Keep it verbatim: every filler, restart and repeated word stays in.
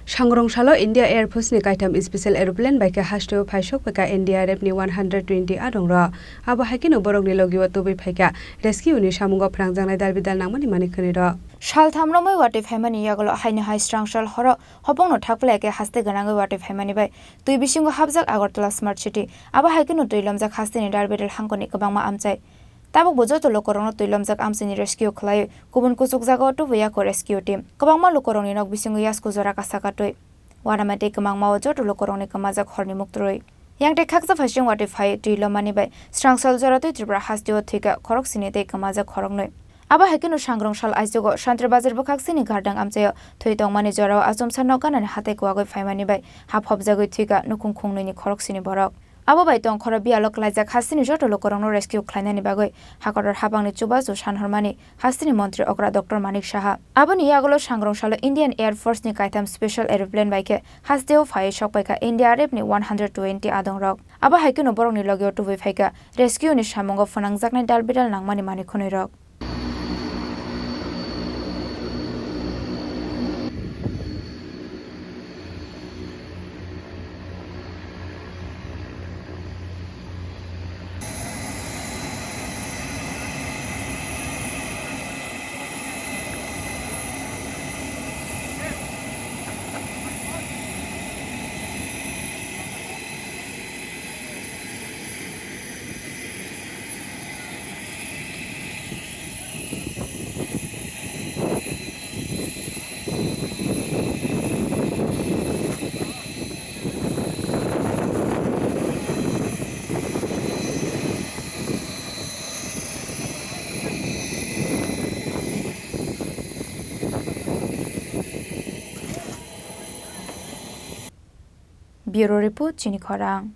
Sangrong salo India Air Force ni kaitham special aeroplane bai khe hasteo phaisok phaikha N D R F ni one hundred twenty adongrok. Abo hai kheno borokni logio tubui phaikha rescue ni samungo phrangjaknai dalbidal nangmani manwi khwnwi rok. Sal tham romwi watwi phaimani yagulo haino hai srang sal horo hopongno thakphlai khe haste gwnangwi watwi phaimani bai twi bisingo hapjak Agartala Smart City. Abo hai kheno twi lomjak hasteni dalbidal hangkoni kwbangma amchai. Tabukbo joto lukurokno twi lomjak amchaini rescue khlaiwi kubun kuchuk jagao tubuya kho rescue team. Kwbangma lukurokni nok bisingo yasku jora kasa katwi. Uanamatwi kwmangmao joto lukurokni kwmajak horni muktrwi. Yang tei khaksa phaising watwi phai twi lomani bai srang sal jora twi Tripura hasteo thwikha khoroksini tei kwmajak khoroknwi. Abo hai kheno sangrong sal aichugo Santri Bazar bwkhaksini Gardang amchaio thwi tongmani jorao achomsa nok ganani hatai kwagwi phaimani bai ha phobjagwi thwikha nukhung khungnwini khoroksini borok. Abo bai tongkhoro biyalo klaijak hasteni joto lukurokno rescue khlainani bagwi hakotor habangni chubachu sanhormani hasteni montri okra Doctor Manik Saha. Aboni yagulo sangrong salo Indian Air Force ni kaitham special aeroplane bai khe hasteo phaiwi sokpaikha N D R F ni one hundred twenty adongrok. Abo hai kheno borokni logio tubui phaikha rescue ni samungo phnangjaknai dalbidal nangmani manwi khwnwirok. Bureau Report, Chini Khorang.